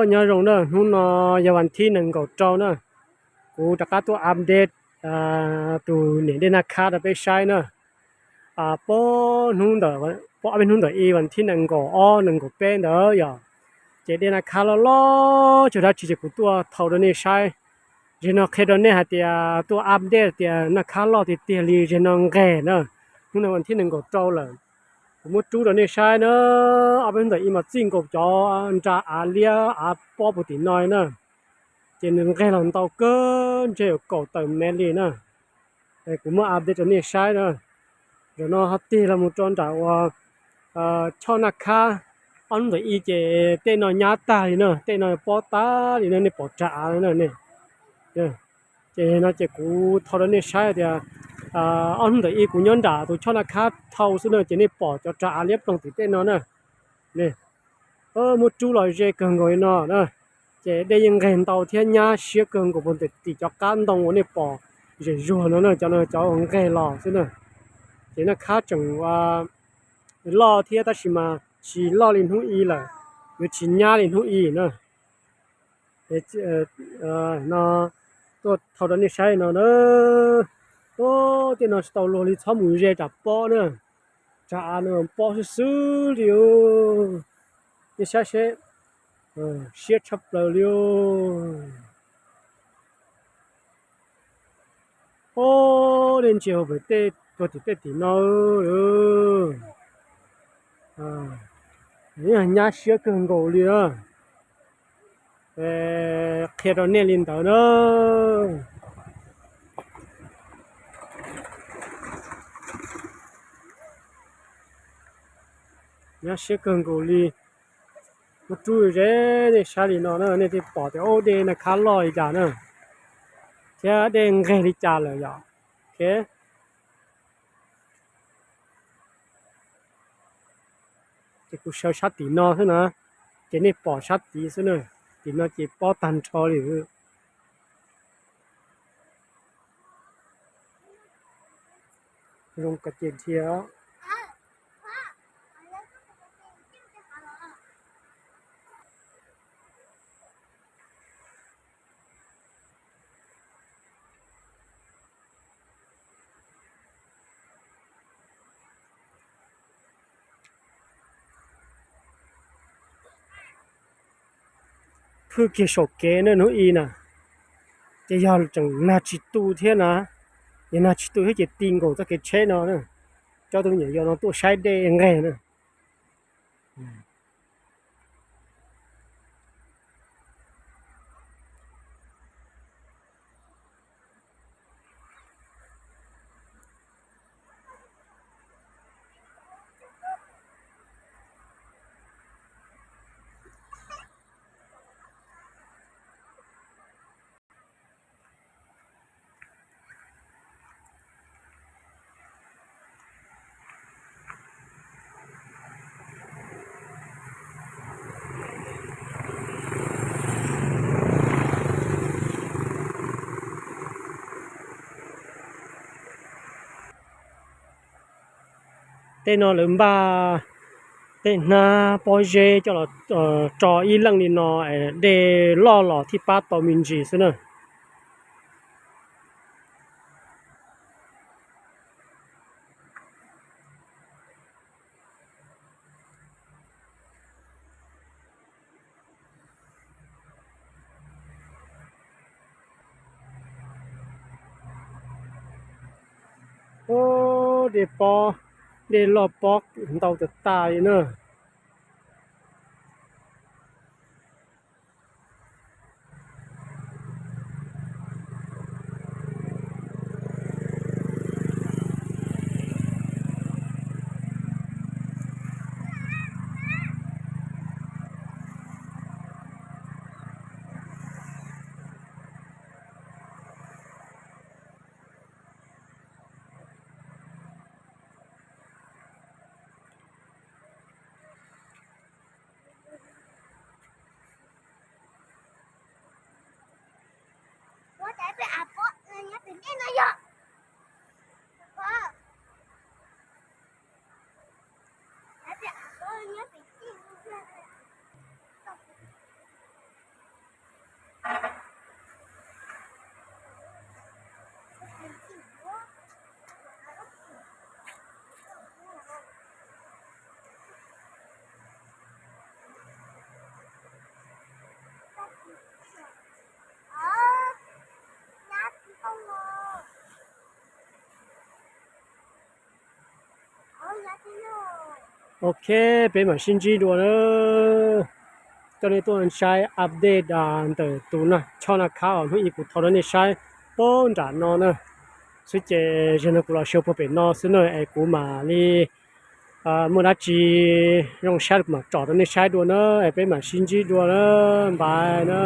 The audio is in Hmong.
Nyob zoo na, hnub no yog vas thib nees nkaum rau na, kuv rov qab tuaj update tus niam dej Naj Khab rau peb saib na. Pab hnub ntawm, pab ob peb hnub ntawm ib vas thib nees nkaum ob nees nkaum peb ntawd yom, ces dej Naj Khab loj loj tsaug dab tsi ces kuv tuaj thau rau nej saib. Zaum no qhia rau nej hais tias tuaj update tias Naj Khab loj tiag tiag li, zaum no nqeg na. Hnub no vas thib nees nkaum rau lawm, kuv muab rub rau nej saib na. Ob peb hnub ntawm ib mas txij nkaus cov nra av liab av pob puag tim no na, ces nws nqeg los ntau kawg, ntshe yuav kaum tawm mev li na. Kuv muab update rau nej saib na. Zaum no ho tig los mus rau nram uas choj Naj Khab, ob hnub ntawm ib ces tej no nyab tag li na, tej no pob tag li na, nej pom rag av na. Ces no ces kuv thau rau nej saib tias ob hnub ntawm ib kuv nyob nram tus choj Naj Khab thau xwb na, ces nej pom cov rag av liab ploog tim tej no na. Muab rub los ze kawg nkaus li no na. Ces dej yeej nqeg ntau thiab nyab siab kawg nkaus puag tim cov qab ntoo uas nej pom zem zuag no na, cov no cov uas nqeg los xwb na. Ces Naj Khab tseem loj thiab tab sis mas tsis loj li hnub ib lawm, yuav tsis nyab li hnub ib na. No tuaj thau rau nej saib no na. Tej no tsis tau luag li, txhob mus ze rag pob na. Rag av no pob xwb xwb li. Nej saib seb, siab tshaj plaws li. Ob, dej ntsia hauv pem tej tuag tim tej tim no. Nyab siab kawg nkaus li. Qhia rau nej li ntawd na. Nyab siab kawg nkaus li. Muab rub ze nej saib li no na, nej thiaj pom tias ub, dej Naj Khab loj li cas na, thiab dej nqeg li cas lawm yom. Ces kuv sawv sab tim no xwb na, ces nej pom sab tid xwb na. Tim no ces pob tag nrho li. Zoo ka ces dhia. Phwj kiag saum kev na hnub i na, ces yog tseem nag tsis tu thiab na, yog nag tsis tu thiab ces ti nkaus txoj kev tsheb no na. Coj tus me nyuam yaus no tuaj saib dej nqeg na. Tej no lawv npaj tej hnab pob zeb coj los tso ib leej li no, dej loj los thiaj pab tau me ntsis xwb na. Ub, dej pob, dej loj pob ntau tas tas li na. Ok, peb mam sib ntsib dua na. Coj nej tuaj saib update ntawm tus choj naj khab uas hnub ib kuv thaij rau nej saib puag nram no na. Xwb ces zaum no kuv los xyuas puag pem no xwb na es kuv mam li muaj dab tsi zoo saib kuv mam tsom rau nej saib dua na, es peb mam sib ntsib dua na. Bye na.